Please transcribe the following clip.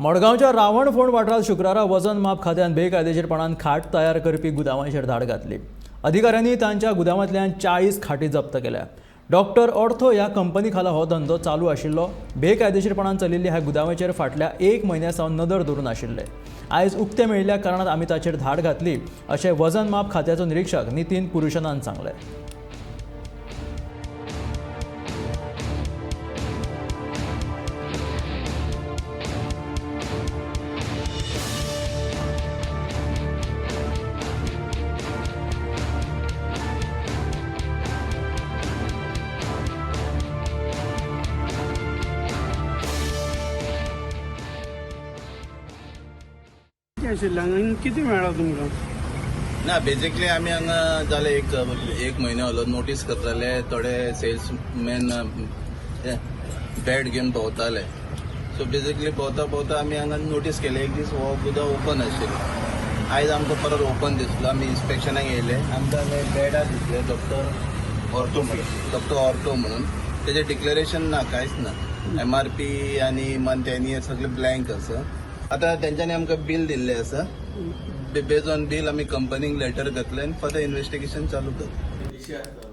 मडगांवच्या रावणफोंड वाठारांत शुक्रारा वजन माप खात्यान बेकायदेशीरपणान खाट तयार करपी गुदांवांचेर धाड घातली. अधिकाऱ्यांनी तांच्या गुदांवांतल्यान 40 खाटी जप्त केल्या. डॉक्टर ऑर्थो ह्या कंपनी खाला हो धंदो चालू आशिल्लो. बेकायदेशीरपणान चलिल्ल्या ह्या गुदांवाचेर फाटल्या एक म्हयन्या सावन नदर दवरून आशिल्ले. आयज उक्ते मेळिल्ल्या कारणान आमी ताचेर धाड घातली, अशें वजन माप खात्याचो निरीक्षक नितीन पुरुशनान सांगलें. कितें आशिल्लें आनी कितें मेळ्ळां तुमकां? ना, बेजिकली आमी हांगा जाले एक एक म्हयनो जालो नोटीस करताले. थोडे सेल्समॅन बॅड घेवन भोंवताले. सो बेजिकली भोंवता भोंवता आमी हांगा नोटीस केले, एक दीस हो गुदांव ओपन आशिल्लो. आयज आमकां परत ओपन दिसलो. आमी इन्स्पेक्शनाक येयले, आमकां हांगा बेडां दिसले डॉक्टर ऑर्थो म्हणून, डॉक्टर ऑर्थो म्हणून. तेजें डिक्लेरेशन ना, कांयच ना. एमआरपी आनी मंथ एन सगळें ब्लँक आसा. आतां तेंच्यांनी आमकां बील दिल्लें आसा. बेज ऑन बील आमी कंपनीक लेटर घातलें आनी फर्दर इन्वेस्टिगेशन चालू करता.